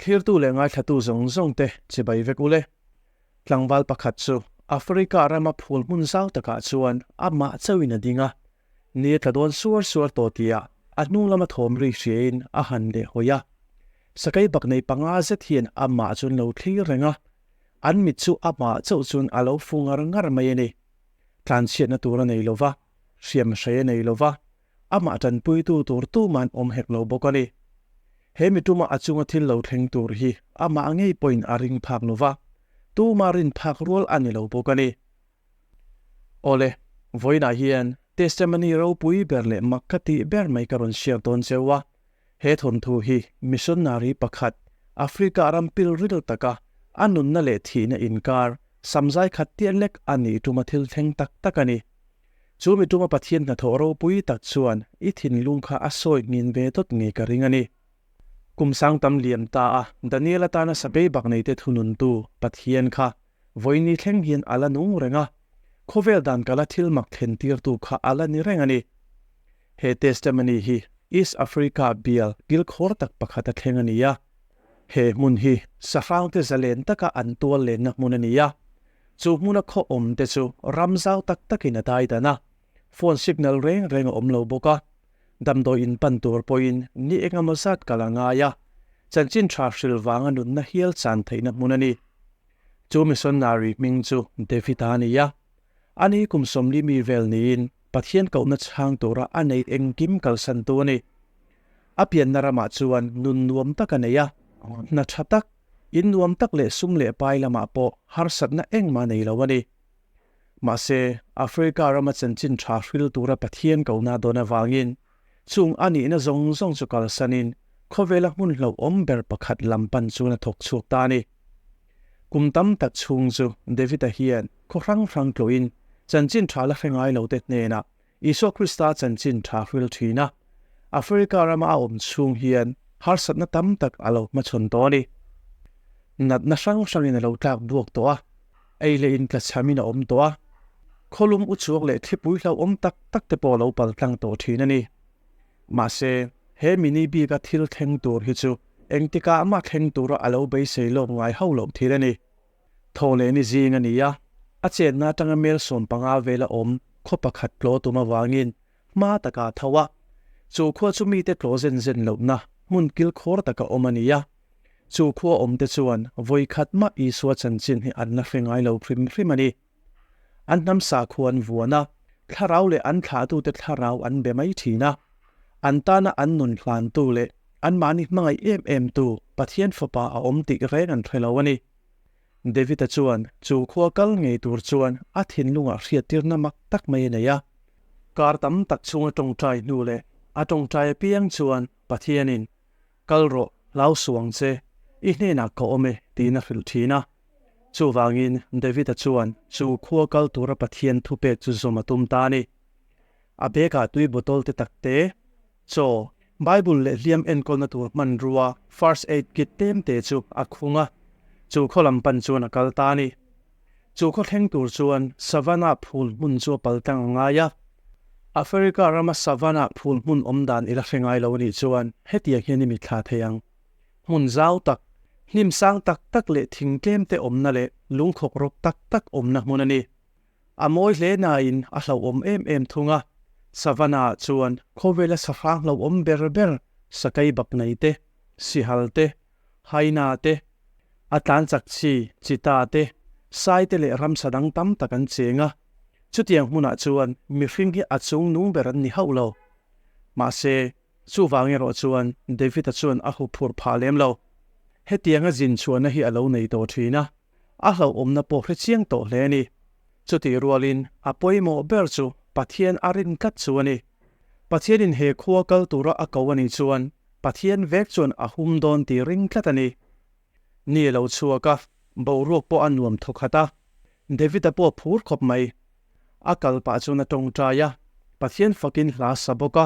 Thlirtu leh ngaithlatu zawng zawng te chibai vek ule. Tlangval pakhat chu Africa rama phul hmun zau takah chuan amah chauhin a ding a, ni a tla dawn suar suar tawh tihah a hnung lama thawm ri hriain a han leh hawi a. Sakei bak nei panga zet hian amah chu an lo thlir reng a, an mit chu amah chauh chuan a lo fu ngar ngar mai a ni. Tlanchhiatna tur a nei lo va, hriam hrei a nei lo va, amah tanpuitu tur tuman awm hek lo bawk a ni. He mi tuma a chunga thil lo thleng tur hi amah ngei pawhin a ring phak lo va, tuma rin phak rual a ni lo bawk a ni. Awle, vawiinah hian testimony ropui ber leh mak ka tih ber mai ka rawn share dawn cheu a. He thawnthu hi missionary pakhat Africa ram pilril taka a nunna leh thihna inkar samzai khat tiat lek a nih tuma thil thleng tak tak a ni. Chu mi tuma Pathian hnathawh ropui tak chuan i thinlung kha a sawi nghin ve dawt ngei ka ring a ni. Kum sang tam liam ta a Daniel atana sabei bak neite thununtu Pathian kha vawiini thleng hian a la nung reng a, khawvel dan kala thil mak thlen tirtu kha a la ni reng a ni. He testimony hi East Africa bial kilkhawr tak pakhat a thleng a ni a. He hmun hi sahrangte zalen taka an tual lenna hmun a ni a, chu hmuna khaw awm te chu ram zau tak takin a dai dan a, phone signal reng reng a awm lo bawk a, damdawi in pan tur pawhin ni engemaw zat kal a ngai a, chanchin tha hril vanga nunna hial chan theihna hmun a ni. Chu missionary hming chu David-a a ni a, ani kum 40 mi vel niin Pathian kohna chhang tura a neih engkim kalsantu a ni. A pianna ramah chuan nun nuam tak a nei a, hna tha tak, in nuam tak leh sum leh pai lamah pawh harsatna engmah nei lo a ni. Mahse, Africa rama chanchin tha hril tura Pathian kohna dawn avangin chung a nihna zawng zawng chu kalsanin khawvela hmun hlauhawm ber pakhat lam pan chuan a thawk chhuak ta a ni. Kum tam tak chhung chu David-a hian khaw hrang hrang tlawhin chanchin tha la hre ngai lote hnenah Isua Krista chanchin tha hril thin a, Africa rama a awm chhung hian harsatna tam tak a lo hmachhawn tawh a ni. Natna hrang hrangin a lo tlak buak tawh a, ei leh in tlachhamin a awm tawh a, khawlum uchuak leh thlipui hlauhawm tak tak te pawh a lo paltlang tawh thin a ni. Mahse, he mini bika thil thleng tur hi chu engtikah mah thleng tura a lo beisei lawk ngai hauh loh thil a ni. Thaw leh ni zing a ni a, a chenna atanga mel 15 vela awm khaw pakhat tlaw tum avangin hma taka a tho a. Chu khua chu mite tlaw zen zen lohna hmun kilkhawr taka awm a ni a. Chu khua awmte chuan vawi khat mah Isua chanchin hi an la hre ngai lo hrim hrim a ni. An hnam sakhua an vuan a, thlarau leh an thlahtute thlarau an be mai thin a. An tana an nun hlantu leh anmahni hmangaih em emtu Pathian Fapa a awm tih reng an hre lo a ni. David-a chuan chu khua kal ngei tur chuan a thinlungah hriattirna mak tak mai a nei a. Kar tam tak chhunga tawngtai hnu leh a tawngtai apiang chuan Pathianin, Kal rawh, hlau suh ang che, i hnenah ka awm e, tiin a hrilh thin a. Chuvangin David-a chuan chu khua kal tura Pathian thupek chu zawm a tum ta a ni. A bag-ah tui bottle te tak te, Chaw, Bible leh hliam enkawlna tur hmanrua First Aid Kit tlem te chu a khung a, chu khaw lam pan chuan a kal ta a ni. Chu khaw thleng tur chuan Savannah phul hmun chu a pal tlang a ngai a. Africa rama Savannah phul hmun awm dan i la hre ngai lo a nih chuan hetiang hian i mitthla thei ang. Hmun zau tak, hnim sang tak tak leh thing tlem te awmna leh lungkhawk rawp tak tak awmna hmun a ni. A mawi hle nain a hlauhawm em em thung a, Savannah-ah chuan khawvela sahrang hlauhawm ber ber sakei baknei te, sihal te, hyena te, a tlan chak chi cheetah te, sai te leh ramsa dang tam tak an cheng a. Chutiang hmunah chuan mihring hi a chung nung ber an ni hauh lo. Mahse, chuvang erawh chuan David-a chuan a huphurh phah lem lo. Hetianga zin chhuahna hi a lo nei tawh thin a. A hlauhawmna pawh hre chiang tawh hle a ni. Chutih rualin a pawimawh ber chu Pathian a rin tlat chu a ni. Pathianin he khua kal tura a ko a nih chuan Pathian vek chuan a hum dawn tih ring tlat a ni. Ni a lo chhuak a, boruak pawh a nuam thawkhat a. David-a pawh a phur khawp mai. A kal pah chuan a tawngtai a, Pathian fakin hla sa bawk a.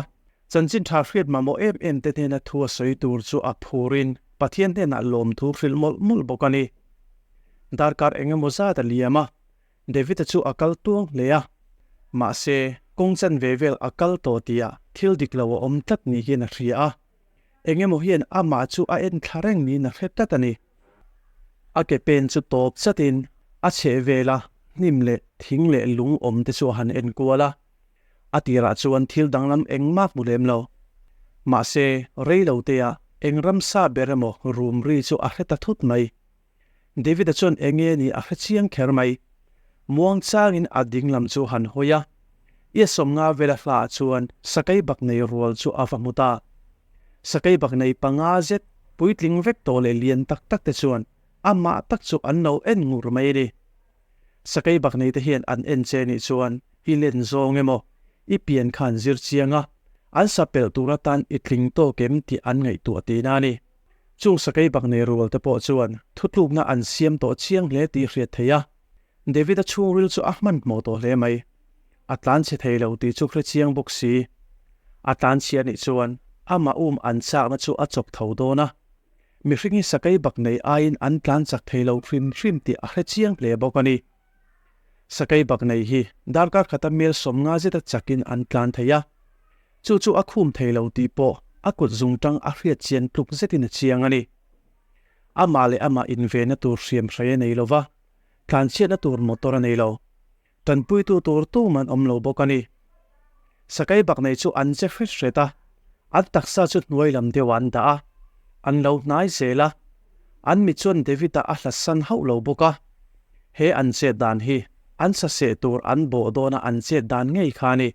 Chanchin tha hriat mamawh em em te hnena thu a sawi tur chu a phurin Pathian hnenah lawmthu hrilh mawlh mawlh bawk a ni. Darkar eng emaw zat a liam a, David-a chu a kal tuang hle a. Mahse, kawng chan ve vel a kal tawh tihah thil dik lo a awm tlat ni hian a hria a. Eng emaw hian amah chu a en thla reng niin a hre tlat a ni. A ke pen chu tawp chatin a chheh vela hnim leh thing leh lung awm te chu a han en kual a. A tirah chuan thil danglam engmah hmu lem lo. Mahse, rei lo teah eng ramsa ber emaw rum ri chu a hre ta thut mai. David-a chuan eng nge ni a hre chiang kher mai. Muang changin a ding lam chu han hawi a. I a sawmnga vela hlaah chuan sakei bak nei rual chu a va hmu ta. Sakei bak nei panga zet puitling vek tawh leh lian tak tak te chuan amah tak chu an lo en ngur mai a ni. Sakei bak nei te hian an en che nih chuan i len zawng emaw i pian khan zir chiang a, an sa pelh tur atan i tling tawk em tih an ngaihtuah tihna a ni. Chung sakei bak nei rual te pawh chuan thutlukna an siam tawh chiang hle tih hriat theih a, David-a chhungril chu a hmanhmawh tawh hle mai. A tlan chhe thei lo tih chu hre chiang bawk si. A tlan chhia nih chuan amah um an chakna chu a chawp tho dawn a. Mihring hi sakei bak nei aiin an tlan chak thei lo hrim hrim tih a hre chiang hle bawk a ni. Sakei bak nei hi darkar khata mel 50 zeta chakin an tlan thei a. Chu chu a khum thei lo tih pawh a kut zungtang a hriat chian tluk zetin a chiang a ni. Amah leh amah invenna tur hriam hrei a nei lo va, tlanchhiatna tur motor a nei lo. Tanpuitu tur tum an awm lo bawk a ni. Sakei bak nei chu an che hret hret a, an taksa chu hnuai lam deuhah an dah a, an lo hnai zel a. An mit chuan David-a a hlatsan hauh lo bawk a. He an chet dan hi an saseh tur an bawh dawna an chet dan ngei kha a ni.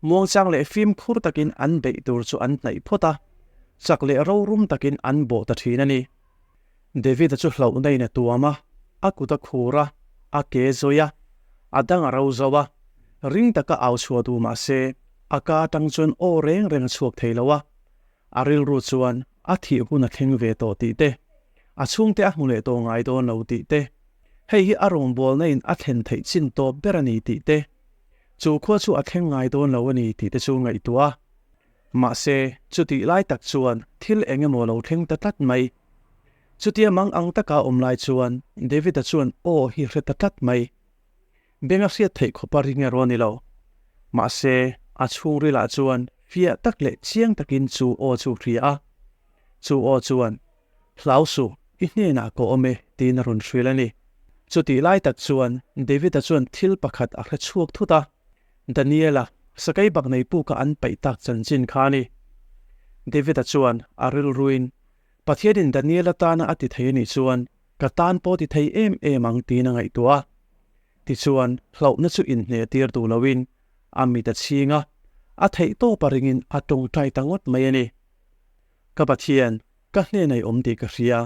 Muangchang leh fimkhur takin an beih tur chu an hnaih phawt a, chak leh rorum takin an bawh ta thin a ni. David-a chu hlauhna in a tuam a, a kut a khur a, a ke zawi a, a dang a ro zo a, ring taka au chhuah duh mah se, a ka atang chuan aw reng reng a chhuak thei lo a, a rilru chuan a thih hun a thleng ve tawh tih te, a chhungte a hmu leh tawh ngai dawn lo tih te, hei hi a rawngbawlna in a thlen theih chin tawp ber a ni tih te, Chu khua chu a thleng ngai dawn lo a ni tih te chu ngaihtuah a. Mahse, chutih lai tak chuan thil eng emaw lo thleng ta tlat mai. Chutia mang ang taka awm lai chuan David-a chuan aw hi hre ta tlat mai. Beng a hriat theih khawpa ring erawh a ni lo. Mahse, a chhungrilah chuan fiah tak leh chiang takin chu aw chu hria a. Chu aw chuan Hlau suh, i hnenah ka awm e, tiin a rawn hrilh a ni. Chutih lai tak chuan David-a chuan thil pakhat a hre chhuak thut a, Daniel-a sakei bak nei puka an paih tak chanchin kha a ni. David-a chuan a rilruin, Pathianin Daniel-a tana a ti thei a nih chuan ka tan pawh ti thei em em ang tiin a ngaihtuah a. Tichuan, hlauhna chu inhneh tir duh loin a mit a chhing a, a theih tawp a ringin a tawngtai ta ngawt mai a ni. Ka Pathian, ka hnenah i awm tih ka hria.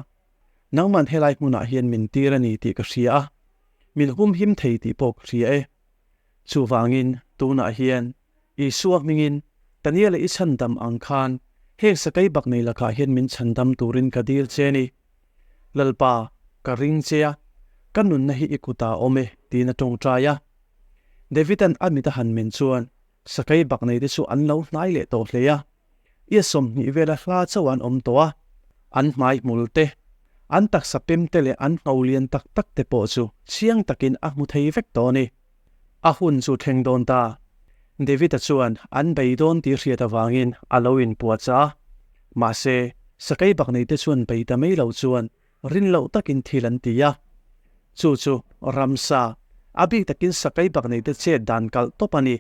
Nangman helai hmunah hian min tir a ni tih ka hria a, min humhim thei tih pawh ka hria e. Chuvangin, tunah hian, Isua hmingin, Daniela i chhandam ang khan, heng sakei bak nei lakah hian min chhandam turin ka dil che a ni. Lalpa, ka ring che a, ka nunna hi i kutah a awm e, tiin a tawngtai a. David-a'n a mit a han men chuan, sakei bak neite chu an lo hnai leh tawh hle a. I a 20 vela hla chauh an awm tawh a, an hmai hmul te, an taksa pem te leh an ngho lian tak tak te pawh chu chiang takin a hmu thei vek tawh a ni. A hun chu thleng dawn ta. David-a chuan an bei dawn tih hriat avangin a lo inpuahchah a, mahse, sakei bak neite chuan bei ta mai lo chuan rin loh takin thil an ti a. Chu chu ramsa, a bik takin sakei bak neite chet dan kalh tawp a ni.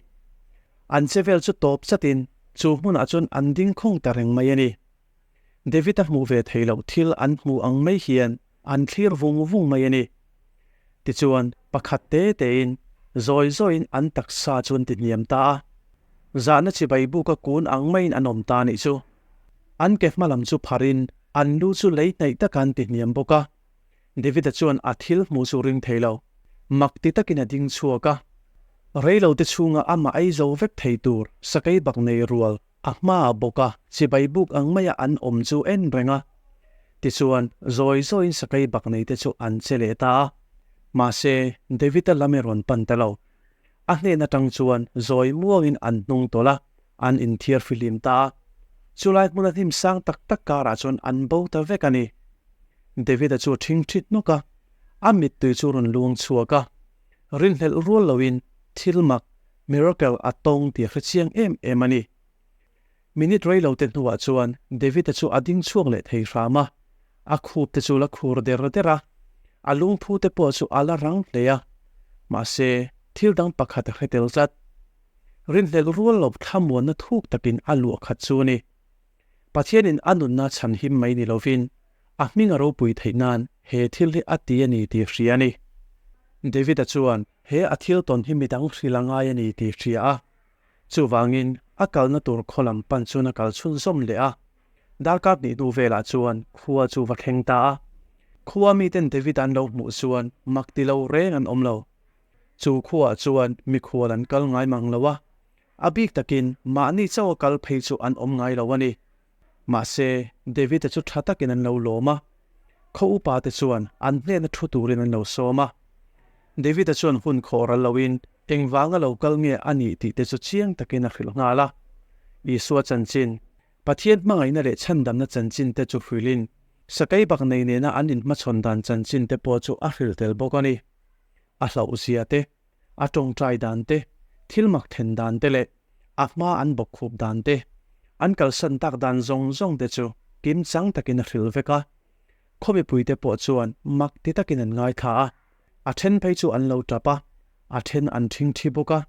An che vel chu tawp chatin chu hmunah chuan an ding khawng ta reng mai a ni. David-a hmuh ve thei loh thil an hmu ang mai hian an thlir vung vung mai a ni. Tichuan, pakhat te tein zawi zawiin an taksa chu an ti hniam ta a. Zahna chibai buka kun ang maiin an awm ta a nih chu. An ke hma lam chu pharin an lu chu lei hnaih taka an ti hniam bawk a. David-a chuan a thil hmuh chu ring thei lo. Mak ti takin a ding chhuak a. Reilote chhunga amah ei zo vek thei tur sakei bak nei rual a hmaah bawk a chibai buk ang maia an awm chu en reng a. Tichuan, zawi zawiin sakei bak neite chu an che leh ta a. Mahse, David-a lam erawn pan ta lo. A hnen atang chuan zawi muangin an hnung tawlh a, an inthiar fihlim ta a. Chulai hmuna hnim sang tak tak karah chuan an bo ta vek a ni. David-a chu a ṭhingṭhi hnawk a, a mittui chu a rawn luang chhuak a. Rinhlelh rual loin thil mak, miracle, a tawng tih a hre chiang em em a ni. Minute rei lo te hnuah chuan David-a chu a ding chhuak leh thei hram a, a khup te chu la khur der der a, a lungphu te pawh chu a la rang hle a. Mahse, thil dang pakhat a hre tel tlat. Rinhlelh rual lo thlamuanna thuk takin a luah khat chu a ni. Pathianin a nunna chhan him mai ni lovin a hming a ropui theih nan he thil hi a ti a ni tih hria a ni. David-a chuan he a thil tawn hi midang hrilh a ngai a ni tih hria a. Chuvangin a kalna tur khaw lam pan chuan a kal chhunzawm leh a. Darkar hnih hnu velah chuan khua chu va thleng ta a. Khua miten David-a an lo hmuh chuan mak ti lo reng an awm lo. Chu khuaah chuan mikhual an kal ngai mang lo a, a bik takin mahni chauh a kal phei chu an awm ngai lo a ni. Mahse, David-a chu tha takin an lo lawm a, khaw upa te chuan an hnena thu turin an lo sawm a. David-a chuan hun khawh ral loin engvanga lo kal nge a nih tih te chu chiang takin a hrilh nghal a. Isua chanchin, Pathian hmangaihna leh chhandamna chanchin te chu hrilhin, sakei bak nei nena an inhmachhawn dan chanchin te pawh chu a hrilh tel bawk a ni. A hlauhzia te, a tawngtai dan te, thil mak then dan te leh a hma an bawk khup dan te, an kalsan tak dan zawng zawng te chu kim chang takin a hrilh vek a. Khaw mipuite pawh chuan mak ti takin an ngaithla a, a then phei chu an lo tap a, a then an thing thi bawk a.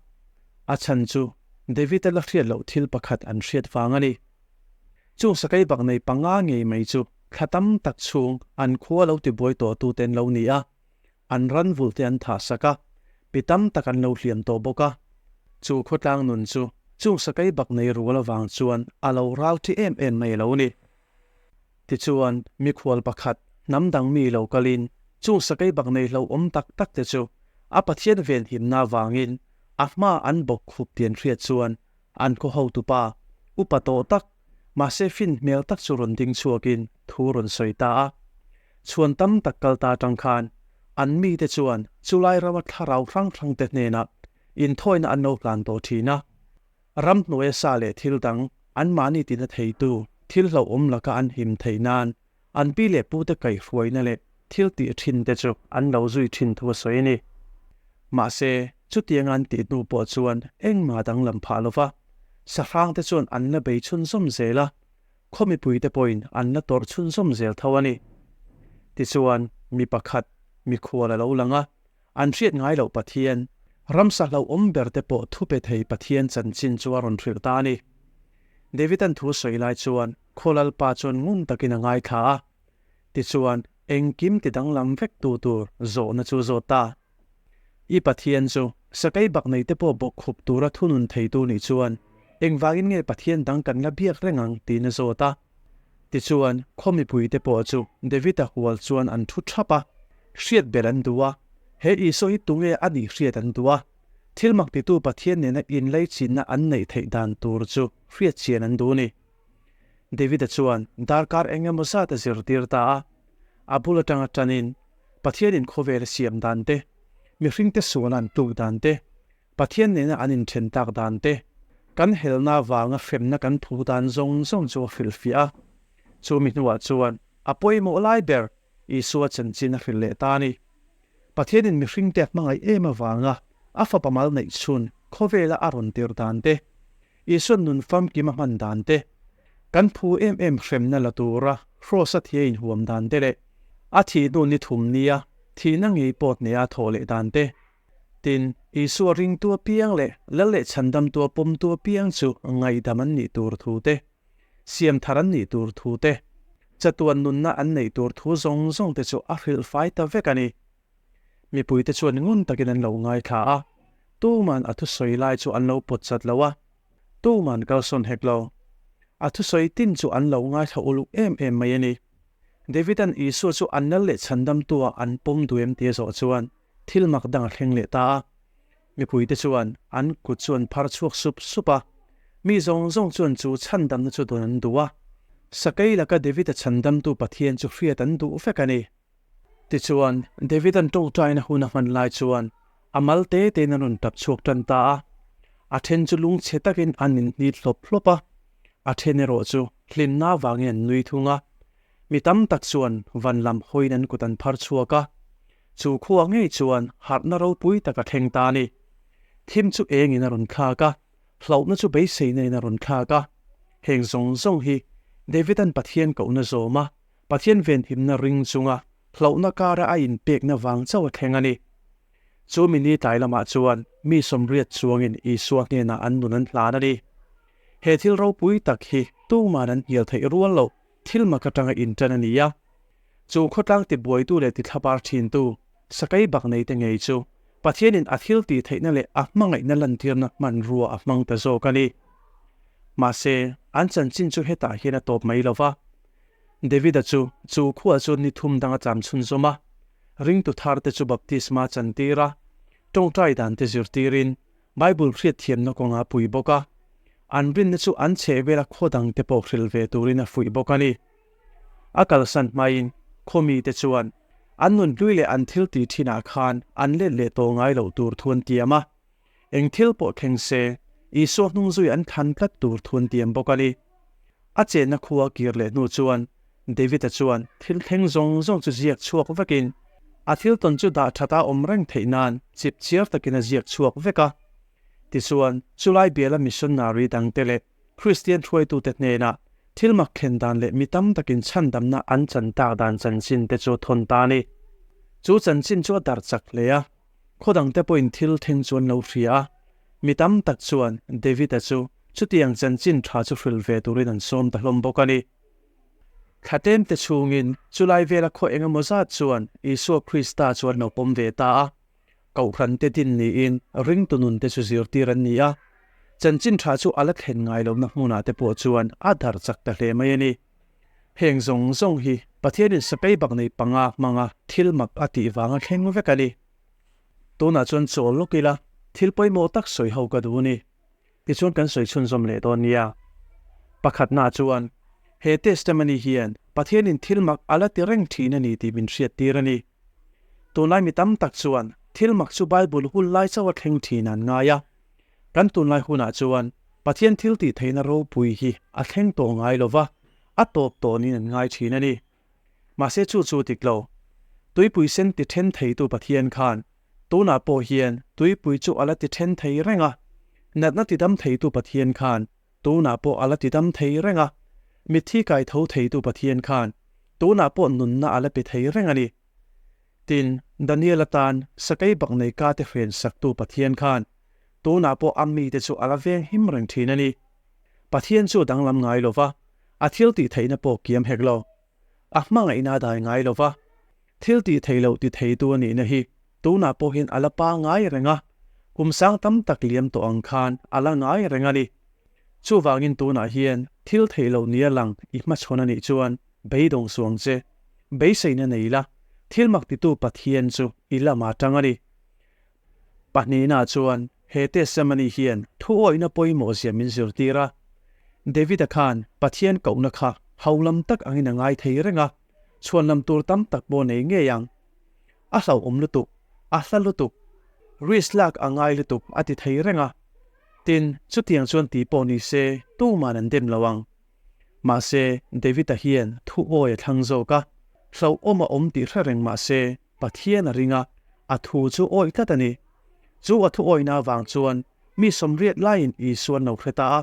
A chhan chu David-a la hriat loh thil pakhat an hriat vang a ni. Chung sakei bak nei panga ngei mai chu thla tam tak chhung an khua lo tibuai tawh tute an lo ni a. An ran vulh te an thah sak a, mi tam tak an lo hliam tawh bawk a. Chu khawtlang nun chu chung sakei bak nei rual avang chuan a lo ral thi em em mai lo ni. Tichuan, mikhual pakhat, hnam dang mi lo kalin chung sakei bak nei hlauhawm tak tak te chu a Pathian venhimna avangin a hma an bawk khup tih an hriat chuan an khaw hotupa, upa tawh tak, mahse fin hmel tak chu rawn ding chhuakin thu rawn sawi ta a. Chhuan tam tak kal ta atang khan an mite chuan chulai rama thlarau hrang hrangte hnenah inthawina an lo hlan tawh thin a. Ramhnuaia sa leh thil dang anmahni tina theitu thil hlauhawm laka an him theih nan an pi leh pute kaihhruaina leh thil tih thinte chu an lo zui thin thu a sawi a ni. Mahse, chutianga an tih hnu pawh chuan engmah danglam phah lo va, sahrangte chuan an la bei chhunzawm zel a, khaw mipuite pawhin an la tawrh chhunzawm zel tho a ni. Tichuan, mi pakhat, mikhual a lo lang a, an hriat ngai loh Pathian, ramsa hlauhawm berte pawh thu pe thei Pathian chanchin chu a rawn hrilh ta a ni. David-a'n thu sawi lai chuan khaw lalpa chuan ngun takin a ngaithla a, tichuan engkim ti danglam vek tu tur zawhna chu a zawt ta. I Pathian chu sakei bak nei te pawh bawk khup tura thunun theitu nih chuan engvangin nge Pathian dang kan la biak reng ang tiin a zawt a. Tichuan, khaw mipui te pawh chu David-a hual chuan an thu thap a, hriat ber an duh a, he Isua hi tunge a nih hriat an duh a, thil mak titu Pathian nena inleichinna an neih theih dan tur chu hriat chian an duh a ni. David-a chuan darkar eng emaw zat a zirtir ta a, a bul atanga tanin Pathianin khawvel a siam dan te, mihringte suala an tluk dan te, Pathian nena an inthen tak dan te, kan helna avanga hremna kan phu dan zawng zawng chu a hrilhfiah a. Chu mi hnuah chuan a pawimawh lai ber Isua chanchin a hrilh leh ta a ni. Pathianin mihringte a hmangaih em avanga a fapa mal neih chhun khawvela a rawn tirh dan te, Isuan nun famkim a hman dan te, kan phu em em hremna la tura hrawsa thia inhuam dan te leh a thih hnu ni thum nia thihna ngei pawt neia a thawh leh dan te. Tin, Isua ringtu apiang leh lal leh chhandamtu a pawmtu apiang chu ngaihdam an nih tur thu te, siam thar an nih tur thu te, chatuan nunna an neih tur thu zawng zawng te chu a hrilhfai ta vek a ni. Mipuite chuan ngun takin an lo ngaithla a, tuman a thusawi lai chu an lo pawt chat lo a, tuman kalsawn hek lo. A thusawi tin chu an lo ngaithla uluk em em mai a ni. David-a'n Isua chu an lal leh chhandamtua an pawm duh em tih a zawh chuan thil mak dang a thleng leh ta a. Mipuite chuan an kut chu an phar chhuak sup sup a, mi zawng zawng chuan chu chhandamna chu dawn an duh a. Sakei laka David-a chhandamtu Pathian chu hriat an duh vek a ni. Tichuan, David-a'n tawngtaina hun a hman lai chuan a mal te tein a rawn tap chhuak tan ta a. A then chu lungchhe takin an inhnit hlawp hlawp a, a then erawh chu hlimna avangin an nui thung a. Mi tam tak chuan van lam hawiin an kut an phar chhuak a. Chu khua ngei chuan harhna ropui tak a thleng ta a ni. Thim chu engin a rawn thlak a, hlauhna chu beiseina in a rawn thlak a. Heng zawng zawng hi David-a'n Pathian kohna zawm a, Pathian venhimna ring chunga hlauhna kara a inpekna vang chauh a thleng a ni. Chu mi ni tlai lamah chuan mi 80 chuangin Isua hnenah an nun an hlan a ni. He thil ropui tak hi tuman an hnial theih rual loh thil mak atanga inṭan a ni a. Chu khawtlang tibuaitu leh tithlabar ṭhintu Sakei bak neite ngei chu Pathianin a thil tih theihna leh a hmangaihna lantirna hmanrua a hmang ta zawk a ni. Mahse, an chanchin chu hetah hian a tawp mai lo va. Davida chu chu khuah chuan ni thum dang a tlam chhunzawm a, ringtu tharte chu baptisma chantir a, tawngtai dante zirtirin Bible hriatthiamna kawnga pui bawk a, an rinna chu an chhehvela khaw dangte pawh hrilh ve turin a fuih bawk a ni. A kalsan hmain khawmite chuan an nun hlui leh an thil tih thinah khan an let leh tawh ngai loh tur thu an tiam a. Eng thil pawh thleng se, Isua hnung zui an thlan tlat tur thu an tiam bawk a ni. A chenna khua kir leh hnu chuan David-a chuan thil thleng zawng zawng chu ziak chhuak vekin a thil tawn chu dah that a awm reng theih nan chip chiar takin a ziak chhuak vek a. Tichuan, chulai biala missionary dangte leh Kristian hruaitute hnenah thil mak thlen dan leh mi tam takin chhandamna an chan tak dan chanchin te chu thawn ta a ni. Chu chanchin chu a darh chak hle a, khaw dangte pawhin thil thleng chu an lo hria a. Mi tam tak chuan David-a chu chutiang chanchin tha chu hrilh ve turin an sawm ta hlawm bawk a ni. Thlatemte chhungin chulai vela khaw engemaw zat chuan Isua Krista chu an lo pawm ve ta a. Kohhrante din niin ringtu nunte chu zirtir an ni a, chanchin tha chu a la thlen ngai lohna hmunah te pawh chuan a darh chak ta hle mai a ni. Heng zawng zawng hi Pathianin sakei bak nei panga hmanga thil mak a tih vanga thleng vek a ni. Tunah chuan chawl lawk ila thil pawimawh tak sawi ho ka duh a ni. Tichuan kan sawi chhunzawm leh dawn nia. Pakhatna chuan he testimony hian Pathianin thil mak a la ti reng thin a ni tih min hriattir a ni. Tunlai mi tam tak chuan thil mak chu Bible hun lai chauh a thleng thin an ngai a. Kan tunlai hunah chuan Pathian thil tih theihna ropui hi a thleng tawh ngai lo va, a tawp tawnin an ngai thin a ni. Mahse chu chu dik lo. Tuipui sen ti then theitu Pathian khan tunah pawh hian tuipui chu a la ti then thei reng a. Natna ti dam theitu Pathian khan Tunah pawh a la ti dam thei reng a, mitthi kai tho theitu Pathian khan tunah pawh nunna a la pe thei reng a ni. Tin, Daniel atan sakei bak nei ka te hren saktu Pathian khan tunah pawh a mite chu a la veng him reng thin a ni. Pathian chu a danglam ngai lo va, a thil tih theihna pawh kiam hek lo. A hmangaihna a dai ngai lo va, thil tih theih loh ti theitu a nihna hi tunah pawh hian a la pa ngai reng a, kum sang tam tak liam tawh ang khan a la ngai reng a ni. Chuvangin tunah hian thil theih loh nia lang i hmachhawn a nih chuan beidawng suang che, beiseina nei la, thil mak titu Pathian chu i lamah tang a ni. Pahnihna chuan he testimony hian thuawihna pawimawh zia min zirtir a. David-a khan Pathian kohna kha haulam tak angin a ngai thei reng a, chhuanlam tur tam tak pawh nei ngei ang. A hlauhawm lutuk, a hla lutuk, risk lak a ngai lutuk a ti thei reng a. Tin, chutiang chuan ti pawh ni se tuman an dem lo ang. Mahse, David-a hian thuawi a thlang zawk a, hlauhawm a awm tih hre reng mahse Pathian a ring a, a thu chu awih tlat a ni. Chu a thu awihna avang chuan mi 80 laiin Isua an lo hre ta a,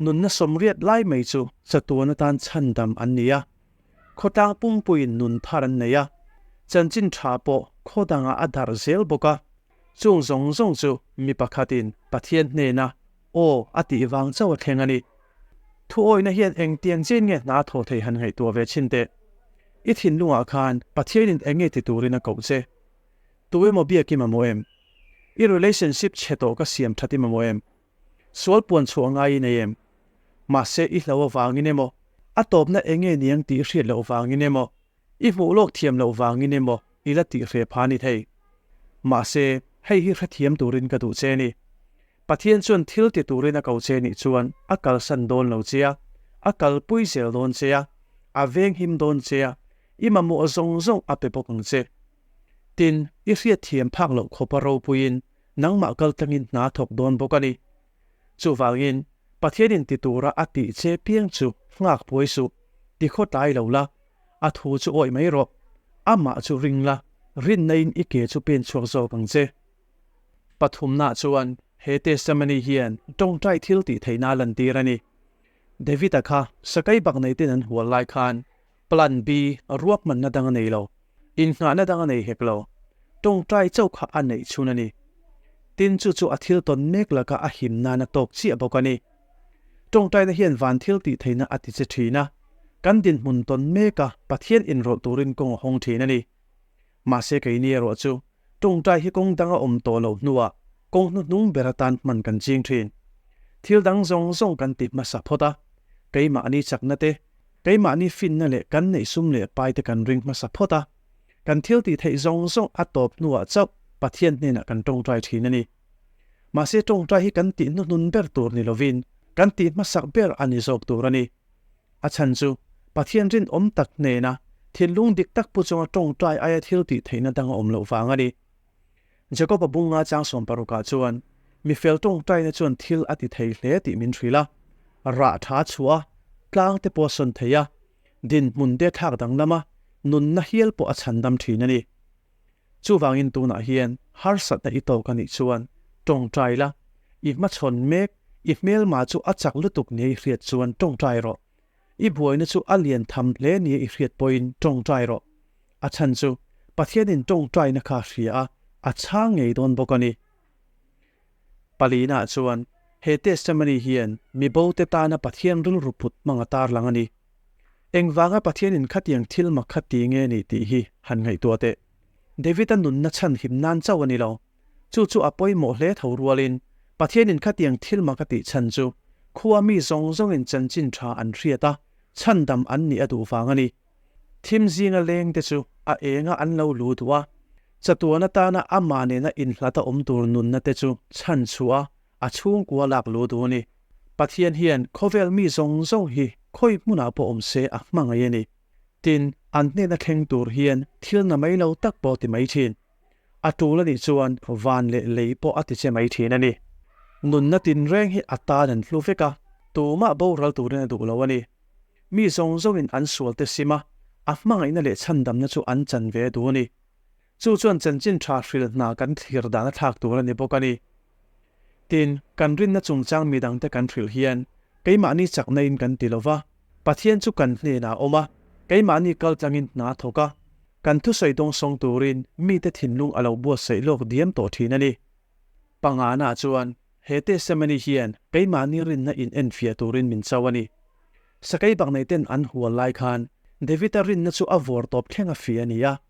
nunna 80 lai mai chu chatuan atan chhandam an ni a. Khawtlang pumpuiin nun thar an nei a, chanchin tha pawh khaw dangah a darh zel bawk a. Chung zawng zawng chu mi pakhatin Pathian hnena aw a tih vang chauh a thleng a ni. Thu awihna hian engtiang chen nge hna thaw thei han ngaihtuah ve chhin teh. I thinlungah khan Pathianin eng nge ti turin a koh che? Tu emaw biak i mamawh em? I relationship chhe tawh ka siam that i mamawh em? Sual puan chhuah ngai i nei em? Mahse i hlo avangin emaw, a tawpna eng nge niang tih i hriat loh vangin emaw, i hmuh lawk thiam loh vangin emaw i la tih hreh pha ni thei. Mahse hei hi hrethiam turin ka duh che ni. Pathian chuan thil ti turin a ko che nih chuan a kalsan dawn lo che a, a kalpui zel dawn che a, a venghim dawn che a, i mamawh zawng zawng a pe bawk ang che. Tin, i hriatthiam phak loh khawpa ropuiin nangmah kal tlangin hna thawk dawn bawk a ni. Chuvangin, Pathianin ti tura a tih che piang chu nghak buai suh, ti khawtlai lo la, a thu chu awih mai rawh, amah chu ring la, rinna-in i ke chu pen chhuak zawk ang che. Pathumna chuan he testimony hian tawngtai thil tih theihna a lantir a ni. David-a kha sakai bak nei ten an hual lai khan Plan B ruahmanna dang a nei lo, innghahna dang a nei hek lo, tawngtai chauh kha a neih chhun a ni. Tin, chu chu a thil tawn mek laka a him nan a tawk chiah bawk a ni. Tawngtaina hian van thil tih theihna a ti che thin a, kan dinhmun tawn meka Pathian inrawlh turin kawng a hawng thin a ni. Mahse keini erawh chu tawngtai hi kawng dang a awm tawh loh hnuah kawng hnuhnung ber atan hman kan ching thin. Thil dang zawng zawng kan ti hmasa phawt a, keimahni chakna te, keimahni finna leh kan neih sum leh pai te kan ring hmasa phawt a, kan thil tih theih zawng zawng a tawp hnuah chauh Pathian hnenah kan tawngtai thin a ni. Mahse tawngtai hi kan tih hnuhnun ber tur ni lovin kan tih hmasak ber a ni zawk tur a ni. A chhan chu Pathian rinawm tak hnena thinlung dik tak pu chunga tawngtai aia thil tih theihna dang a awm loh vang a ni. Jakob-a bunga chang sawmparukah chuan mi fel tawngtaina chuan thil a ti thei hle tih min hrilh a, rah tha chhuah a, tlang te pawh a sawn thei a, dinhmun te thlak danglam a, nunna hial pawh a chhandam thin a ni. Chuvangin tunah hian harsatna i tawk a nih chuan tawngtai la, i hmachhawn mek, i hmelma chu a chak lutuk nia i hriat chuan tawngtai rawh. I buaina chu a lian tham hle nia i hriat pawhin tawngtai rawh. A chhan chu Pathianin tawngtaina kha a hria a, a chhang ngei dawn bawk a ni. Palina chuan he testimony hian mibote tana Pathian rilru put hmang a tarlang a ni. Engvanga Pathianin khatiang thil mak kha ti nge ni tih hi han ngaihtuah teh. David-a nunna chhan him nan chauh a ni lo. Chu chu a pawimawh hle tho rualin Pathianin khatiang thil mak a tih chhan chu khua mi zawng zawngin chanchin tha an hriat a, chhandam an nih a duh vang a ni. Thim zinga lengte chu a enga an lo lu duh a, chatuan atana amah nena inhlat a awm tur nunna te chu chhan chhuah a, a chhungkua lak lu duh a ni. Pathian hian khawvel mi zawng zawng hi khawi hmunah pawh awm se a hmangaih a ni. Tin, an hnena thleng tur hian thil na mai lo tak pawh ti mai thin. A tul a nih chuan van leh lei pawh a ti che mai thin a ni. Nunna tinreng hi a tan an hlu vek a, tumah boral turin a duh lo a ni. Mi zawng zawngin an sualte sim a, a hmangaihna leh chhandamna chu an chan ve duh a ni. Chu chuan chanchin tha hril hna kan thlir dan a thlak tur a ni bawk a ni. Tin, kan rinna chungchang midangte kan hrilh hian keimahni chakna in kan ti lo va, Pathian chu kan hnenah a awm a, keimahni kal tlangin hna a thawk a, kan thusawi dawngsawng turin mite thinlung a lo buatsaih lawk diam tawh thin a ni. Pangana chuan He testimony hian keimahni rinna in enfiah turin min cho a ni. Sakei bakneiten an hual lai khan David-a rinna chu a vawr tawp thleng a fih a ni a.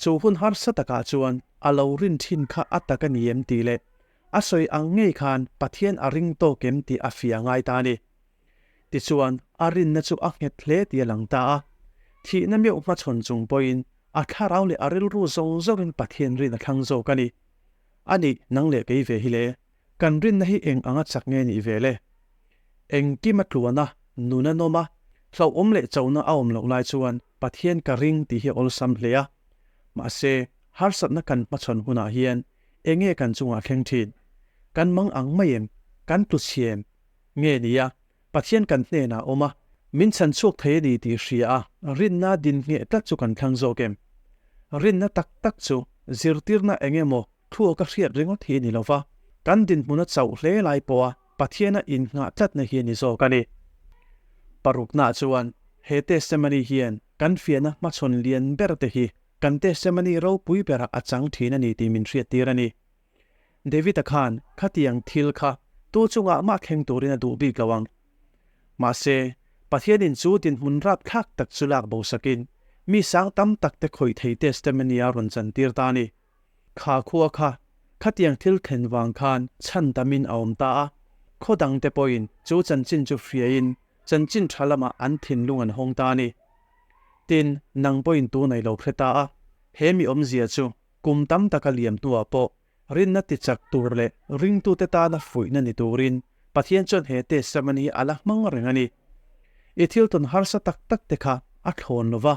Chu hun harsa takah chuan a lo rin thin kha a tak a ni em tih leh a sawi ang ngei khan Pathian a ring tawk em tih a fiah ngai ta a ni. Tichuan a rinna chu a nghet hle tih a lang ta a. Thihna meuh hmachhawn chung pawhin a thlarau leh a rilru zawng zawngin Pathian rin a thlang zawk a ni. A nih, nang leh kei ve hi le, kan rinna hi eng anga chak nge nih ve le? Engkim a tluan a, nun a nawm a, hlauhawm leh chona a awm loh lai chuan Pathian ka ring tih hi a awlsam hle a. Mahse, harsatna kan hmachhawn hunah hian enge kan chungah thleng thin? Kan mang ang mai em? Kan tlu chhia em? Nge nia, Pathian kan hnenah awm a, min chhan chhuak thei a ni tih hria a, rinna din ngheh tlat chu kan thlang zawk em? Rinna tak tak chu zirtirna eng emaw thluaka hriat ringawt hi a ni lo va, kan dinhmun a chauh hle lai pawha Pathiana innghah tlatna hi a ni zawk a ni. Paruknaah chuan he testimony hian kan fiahna hmachhawn lian ber te hi kan testimony ropui berah a chang thin a ni tih min hriattir a ni. David-a khan khatiang thil kha tu chungah mah thleng turin a duh bik lo ang. Mahse, Pathianin chu dinhmun rapthlak tak chu lak bo sakin mi sang tam tak te khawih thei testimony a rawn chantir ta a ni. Kha khua kha khatiang thil thlen vang khan chhan tamin a awm ta a, khaw dang te pawhin chu chanchin chu hriain chanchin tha lamah an thinlung an hawng ta a ni. Tin, nang pawhin tu nei lo hre ta a, he mi awmzia chu Kum tam taka liam hnuah pawh rinna tichak tur leh ringtute tana fuihna ni turin Pathian chuan he testimony hi a la hmang reng a ni. I thil tawn harsa tak tak te kha a thlawn lo va,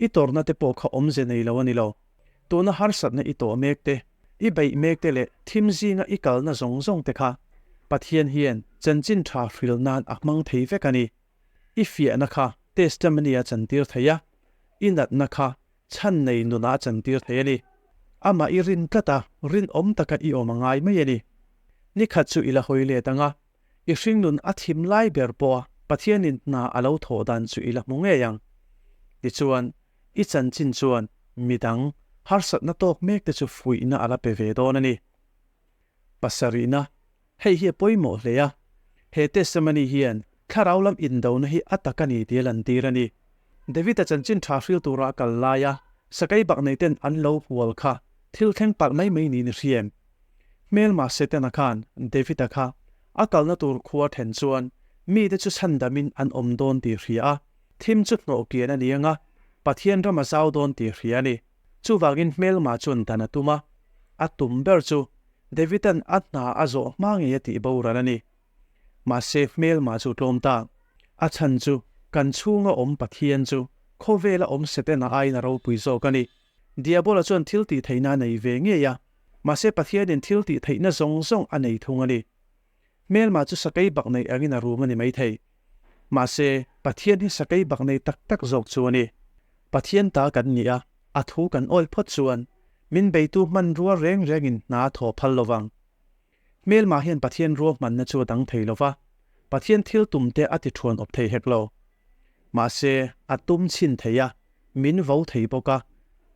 i tawrhna te pawh kha awmze nei lo a ni lo. Tuna harsatna i tawh mek te, i beih mek te leh thim zinga i kalna zawng zawng te kha Pathian hian chanchin tha hril nan a hmang thei vek a ni. I fiahna kha testimony a chantir thei a, i natna kha Chhan nei nunah a chantir thei a ni. Amah i rin tlat a, rinawm taka i awm a ngai mai a ni. Ni khat chu i la hawi let ang a, i hringnun a thim lai ber pawh a. Pathianin hna a lo thawh dan chu i la hmu ngei ang. Tichuan, i chanchin chuan midang harsatna tawk mek te chu fuihna a la pe ve dawn a ni. Pasarihna, Hei hi a pawimawh hle a, he testimony hian thlarau lam indona hi a tak a ni tih a lantir a ni. David-a chanchin tha hril tura a kal laia sakei bak nei ten an lo hual kha thil thleng palh mai mai niin i hria em? Hmelma Setana khan David-a kha a kalna tur khua then chuan mite chu chhandamin an awm dawn tih hria a, thim chu hnawh kian a ni anga Pathian ram a zau dawn tih hria a ni. Chuvangin hmelma chuan dan a tum a, a tum ber chu David-a'n a hna a zawh hma ngei a tih boral a ni. Mahse hmelma chu tlawm ta. A chhan chu kan chhunga awm Pathian chu khawvela awm Setana aiin a ropui zawk a ni. Diabola chuan thil tih theihna a nei ve ngei a, mahse Pathianin thil tih theihna zawng zawng a nei thung a ni. Hmelma chu sakei bak nei angin a rum a ni maithei. Mahse, Pathian hi sakei bak nei tak tak zawk chu a ni. Pathian ta kan ni a, a thu kan awih phawt chuan min beitu hmanrua reng rengin hna a thaw phal lovang. Hmelma hian Pathian ruahmanna chu a dang thei lova, Pathian thil tumte a ti thuan awp thei hek lo. Mahse, a tum chhin thei a, min vo thei bawk a.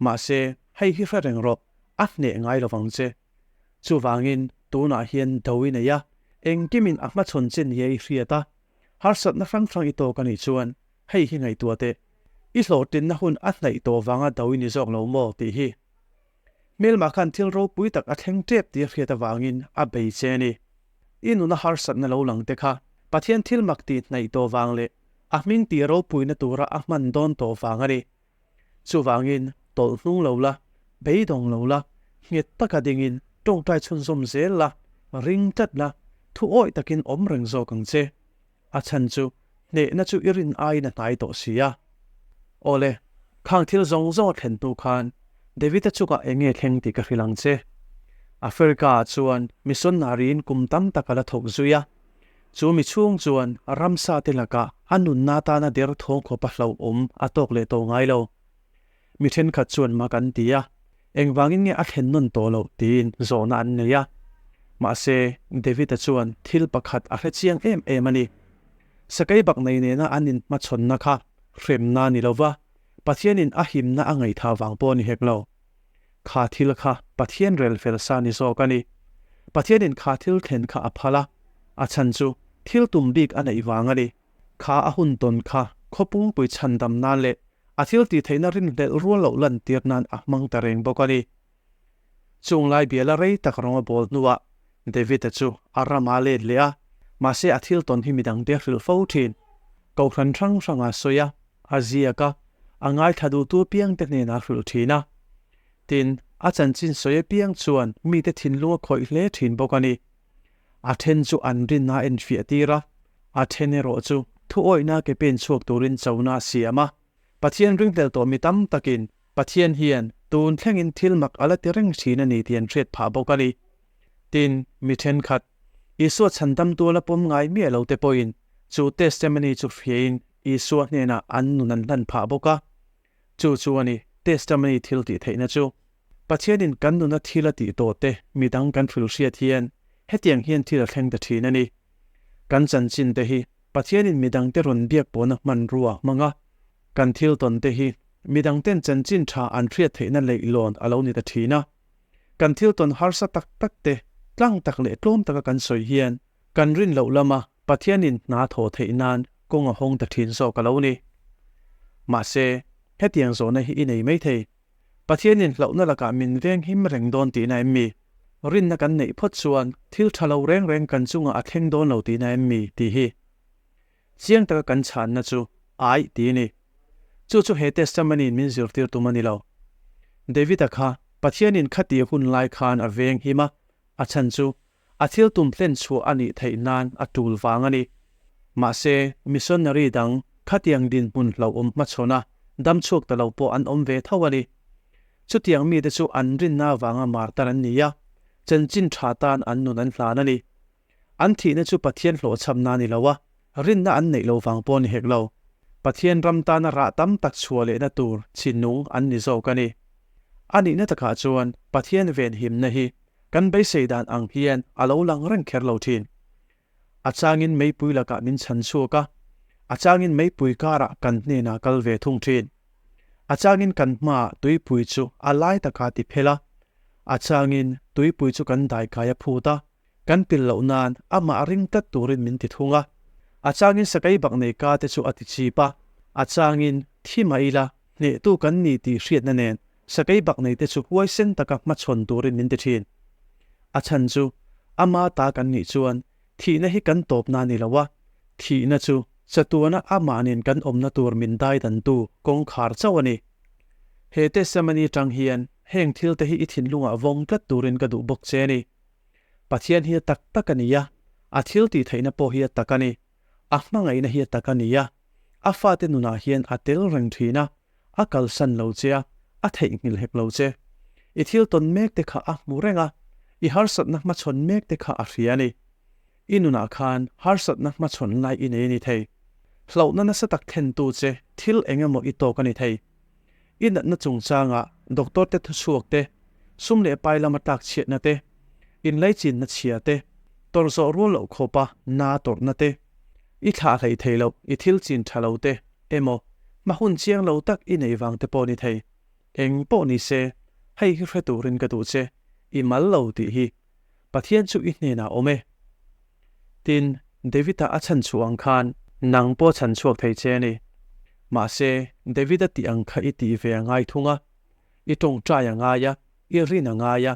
Mahse, hei hi hre reng rawh, a hneh ngai lovang che. Chuvangin, tunah hian do i nei a, engkimin a hmachhawn che nia i hriat a, harsatna hrang hrang i tawk a nih chuan hei hi ngaihtuah teh. I hlawhtlinna hun a hnaih tawh vanga do i ni zawk lo maw tih hi. Hmelma khan thil ropui tak a thleng tep tih a hriat avangin a bei che a ni. I nuna harsatna lo lang te kha Pathian thil mak tih hnaih tawh vang leh a hming tih ropuina tura a hman dawn tawh vang a ni. Chuvangin, tawlh hnung lo la, beidawng lo la, nghet taka dingin tawngtai chhunzawm zel la, ring tlat la, thu awih takin awm reng zawk ang che. A chhan chu, hnehna chu i rin aiin a hnai tawh si a. Awle, khang thil zawng zawng a thlen hnu khan David-a chungah eng nge thleng tih ka hrilh ang che. Africa-ah chuan missionary-in kum tam tak a la thawk zui a. Chu mi chhung chuan ramsa te lakah a nunna atana der thawng khawpa hlauhawm a tawk leh tawh ngai lo. Mi thenkhat chuan mak an ti a, engvangin nge a thlen nawn tawh loh tiin zawhna an nei a. Mahse, David-a chuan thil pakhat a hre chiang em em a ni. Sakei bak nei nena an inhmachhawnna kha hremna ni lova, Pathianin a himna a ngaihthah vang pawh a ni hek lo. Kha thil kha Pathian rel fel sa ni zawk a ni. Pathianin kha thil thlen kha a phal a, a chhan chu thil tum bik a neih vang a ni. Kha a hun tawn kha khawpungpui chhandam nan leh a thil tih theihna rinhlelh rual loh lantir nan a hmang ta reng bawk a ni. Chung lai biala rei tak rawng a bawl hnuah David-a chu a rama let leh a, mahse a thil tawn hi midangte a hrilh fo thin. Kohhran hrang hranga sawi a, a ziak a, a ngaithla duhtu apiangte hnenah a hrilh thin a. Tin, a chanchin sawi apiang chuan mite thinlung a khawih hle thin bawk a ni. A then chu an rinna a enfiah tir a, a then erawh chu thuawihna ke pen chhuak turin chona a siam a. Pathian ringhlel tawh mi tam takin Pathian hian tun thlengin thil mak a la ti reng thin a ni tih an hriat phah bawk a ni. Tin, mi thenkhat, Isua chhandam tual a pawm ngai miah lo te pawhin chu testimony chu hriain Isua hnenah an nun an hlan phah bawk a. Chu chu a ni testimony thil tih theihna chu. Pathianin kan nuna thil a tih tawh te midang kan hrilh hriat hian hetiang hian thil a thleng ta thin a ni. Kan chanchin te hi Pathianin midangte rawn biak pawhna hmanrua hmang a, Kan thil tawn te hi midang ten chanchin tha an hriat theihna leihlawn a lo ni ta thin a. Kan thil tawn harsa tak tak te tlang tak leh tlawm taka kan sawi hian kan rin loh lama Pathianin hna thawh theih nan kawng a hawng ta thin zawk a lo ni. Mahse, hetiang zawhna hi i nei mai thei. Pathianin hlauhna lakah min veng him reng dawn tihna em mi? Rinna kan neih phawt chuan thil tha lo reng reng kan chungah a thleng dawn lo tihna em mi? tih hi. Chiang taka kan chhanna chu Aih tih a ni. Chu chu he testimony-in min zirtir tum a ni lo. David-a kha Pathianin khatih hun lai khan a veng him a, a chhan chu a thil tum hlen chhuah a nih theih nan a tul vang a ni. Mahse, missionary dang khatiang dinhmun hlauhawm hmachhawn a dam chhuak ta lo pawh an awm ve tho a ni. Chutiang mite chu an rinna avanga martar an ni a, chanchin tha tan an nun an hlan a ni. An thihna chu Pathian hlawhchhamna a ni lo a, rinna an neih lo vang pawh a ni hek lo. Pathian ram tana rah tam tak chhuah lehna tur chinung an ni zawk a ni. A nihna takah chuan Pathian venhimna hi kan beisei dan ang hian a lo lang reng kher lo thin. A changin meipui lakah min chhan chhuak a. A changin meipui karah kan hnenah kal ve thung thin. A changin kan hmaah tuipui chu a lai taka ti phel a, a changin tuipui chu kan daikai a phut a, kan pil loh nan amah ring tlat turin min ti thung a. A changin sakei bak nei ka te chu a ti chip a, a changin thi mah ila hnehtu kan ni tih hriatna nen sakei bak nei te chu huaisen taka hmachhawn turin min ti thin. A chhan chu ama ta kan nih chuan Thihna hi kan tawpna a ni lo a, thihna chu chatuana amah nen kan awmna tur min daidantu kawngkhar chauh a ni. He testimony atang hian heng thil te hi i thinlungah vawng tlat turin ka duh bawk che a ni. Pathian hi a tak tak a ni a, a thil tih theihna pawh hi a tak a ni. A hmangaihna hi a tak a ni a, a fate nunah hian a tel reng thin a, a kalsan lo che a, a theihnghilh hek lo che. I thil tawn mek te kha a hmu reng a, i harsatna hmachhawn mek te kha a hria a ni. I nunah khan harsatna hmachhawn lai i nei a ni thei. Hlauhna nasa tak thlentu che thil eng emaw i tawk a ni thei. I natna chungchangah doctor te thuchhuak te, sum leh pai lama tlak chhiatna te, inlaichinna chhia te, tawrh zawh rual loh khawpa na tawrhna te, I thlah hlei thei loh, i thil chin tha lo te emaw, hma hun chiang lo tak i nei vang te pawh ni thei. Eng pawh ni se, hei hi hre turin ka duh che, i mal lo tih hi. Pathian chu i hnenah awm e. Tin, David-a a chhan chhuah ang khan nang pawh chhan chhuak thei che a ni. Mahse, David-a tih ang kha i tih ve a ngai thung a, i tawngtai a ngai a, i rin a ngai a.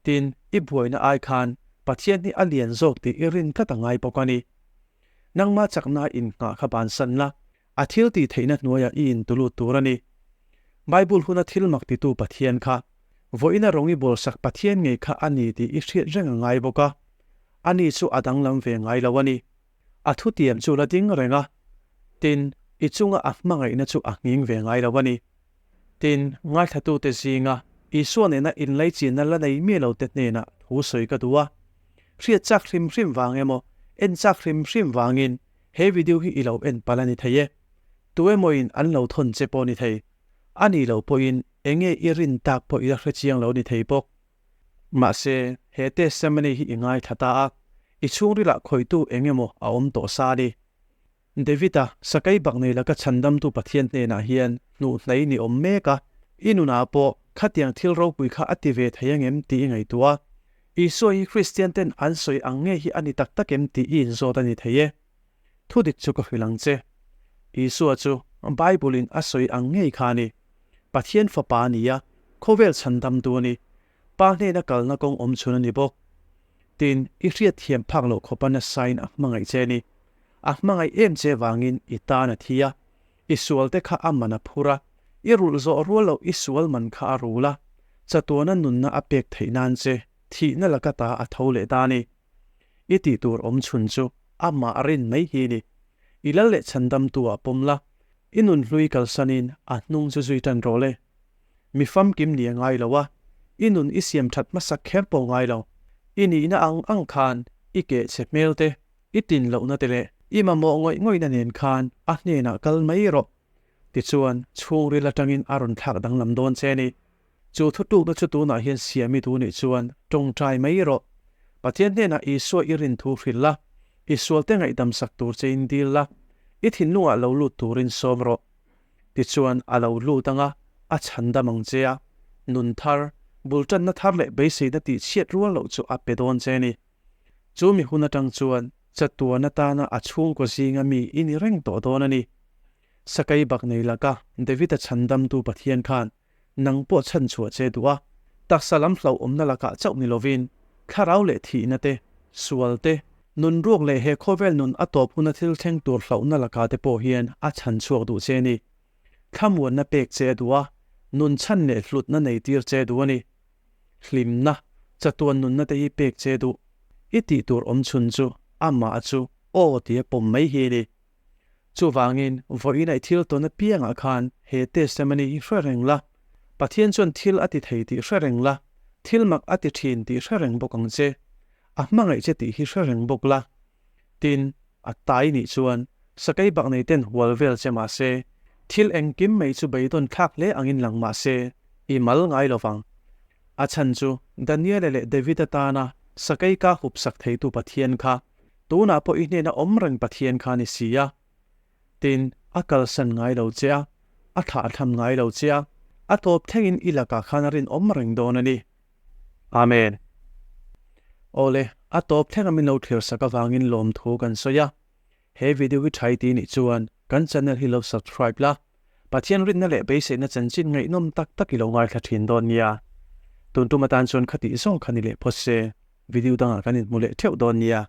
Tin, i buaina ai khan Pathian hi a lian zawk tih i rin tlat a ngai bawk a ni. Nangmah chakna innghah kha bansan la, a thil tih theihna hnuaiah i intulut tur a ni. Bible huna thil mak titu Pathian kha, vawiina rawng i bawlsak Pathian ngei kha a ni tih i hriat reng a ngai bawk a. Ani chu a danglam ve ngai lo a ni. A thutiam chu la ding reng a, tin, i chunga a hmangaihna chu a nghing ve ngai lo a ni. Tin, ngaithlatute zinga Isua nena inlaichinna la nei mi lote hnenah thu sawi ka duh a. Hriat chak hrim hrim vang emaw, en chak hrim hrim vangin he video hi i lo en palh a ni thei e. Tu emawin an lo thawn che pawh a ni thei. A nih loh pawhin enge i rin tak pawh i la hre chiang lo a ni thei bawk. Mahse, he testimony hi i ngaithla ta a, i chhungrilah khawihtu eng emaw a awm tawh sa a ni. David-a, Sakei bak nei laka chhandamtu Pathian hnenah hian hnuh hnai ni awm mek a, i nunah pawh khatiang thil ropui kha a ti ve thei angem tih i ngaihtuah a. Isua hi Kristian ten an sawi ang nge hi a ni tak tak em tih i inzawt a ni thei e. Thudik chu ka hrilh ang che. Isua chu Bible in a sawi ang ngei kha a ni. Pathian fapa a ni a, khawvel chhandamtu a ni. Pa hnena kalna kawng awm chhun a ni bawk. Tin, i hriatthiam phak loh khawpa nasain a hmangaih che a ni. A hmangaih em che vangin i tan a thi a, i sualte kha a man a phur a, i rulh zawh rual loh i sual man kha a rul a, chatuana nunna a pek theih nan che thihna laka ta a tho leh ta a ni. I tih tur awm chhun chu amah rin mai hi a ni. I lal leh chhandamtu ah pawm la, i nun hlui kalsanin a hnung chu zui tan rawh le. Mi famkim ni a ngai lo a, i nun i siam that hmasak kher pawh ngai lo. I nihna ang ang khan i keh chhe hmel te, I tin lohna te leh i mamawh ngawih ngawihna nen khan a hnenah kal mai rawh. Tichuan, chhungril atangin a rawn thlak danglam dawn che a ni. Chu thutlukna chu tunah hian siam i duh nih chuan tawngtai mai rawh. Pathian hnenah Isua i rin thu hrilh la, i sualte ngaihdam sak tur chein dil la, i thinlungah lo lut turin sawm rawh. Tichuan, a lo lut anga a chhandam ang che a, nun thar, bul tanna thar leh beiseina tihchhiat rual loh chu a pe dawn che a ni. Chu mi hun atang chuan chatuan atana a chhungkaw zinga mi i ni reng tawh dawn a ni. Sakei bak nei laka David-a chhandamtu Pathian khan nang pawh chhanchhuah che duh a, taksa lam hlauhawmna lakah chauh ni lovin thlarau leh thihna te, sual te, nun ruak leh he khawvel nun a tawp huna thil thleng tur hlauhna lakah te pawh hian a chhanchhuak duh che a ni. Thlamuanna pek che a duh a, nun chhan leh hlutna nei tir che a duh a ni. Hlimna, chatuan nunna te hi pek che duh. I tih tur awm chhun chu amah chu aw tia pawm mai hi a ni. Chuvangin, vawiin a i thil tawn apiangah khan he testimony hi hre reng la. Pathian chuan thil a ti thei tih hre reng la, thil mak a ti thin tih hre reng bawk ang che. A hmangaih che tih hi hre reng bawk la. Tin, a tai nih chuan sakei bak nei ten hual vel che mah se, thil engkim mai chu beidawn thlak hle angin lang mah se, i mal ngai lo vang. A chhan chu Daniela leh David-a tana sakei ka hup sak theitu Pathian kha, tunah pawh i hnena awm reng Pathian kha a ni si a. Tin, a kalsan ngai lo che a, a thlahthlam ngai lo che a, a tawp thlengin i lakah khan a rinawm reng dawn a ni. Amen. Awle, a tawp thlenga min lo thlir sak avangin lawmthu kan sawi a. He video hi tha i ti nih chuan kan channel hi lo subscribe la, Pathian rinna leh beiseina chanchin ngaihnawm tak tak i lo ngaithla thin dawn nia. Tun tum atan chuan khatih zawng kha ni leh phawt se, video dangah kan inhmu leh theuh dawn nia.